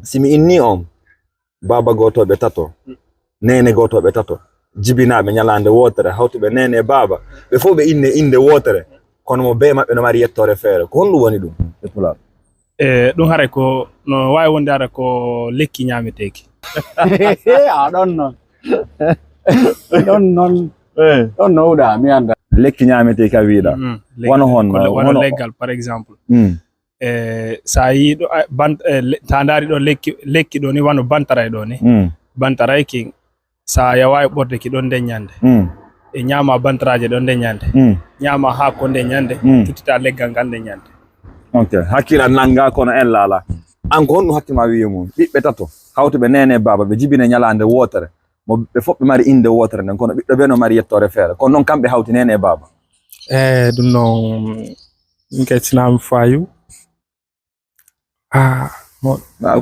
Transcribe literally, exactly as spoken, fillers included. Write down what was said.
Si mi inni on baaba gootooɓe tato, neene gootooɓe tato, jibinaaɓe ñalaande wootere, hawtuɓe neene e baaba, ɓe fof ɓe inne innde wootere, kono mo bee maɓɓe no mari yettoore feere. Ko honɗum woni ɗum e Pulaar? E ɗum haray ko no waawi wonde hara ko lekki ñaameteeki. A ɗon noon. Ɗon noon. Ɗon no uɗa mi annda. Lekki ñaameteeki a wiiɗa. Mm, Wano honno? Wano Hono- leggal, par exemple. Mm. E sa yii ɗo a- bant e le- ta ndaari ɗo lekki lekki ɗo ni wano bantaray ɗo ni. Mm. Bantaray ki sa yawa e ɓorde ki ɗon nden ñande. Mm. E ñaama bantaraaje ɗon nden ñande. Mm. Ñaama haako nden ñande. Mm. Tuttita leggal ngal nden ñande. Ok, hakkila nanga kono en laala. An ko honɗum hakkil ma wiye mum? Ɓiɓɓe tato, hawtuɓe neene e baaba, ɓe jibine ñalaande wootere. Mo ɓe fof ɓe mari innde wootere nden, kono ɓiɗɗo bee no mari yettoore feere. Kono noon kamɓe hawti neene e baaba. E ɗum noon min kay sinaa mi faayu. Ah, mo Ah,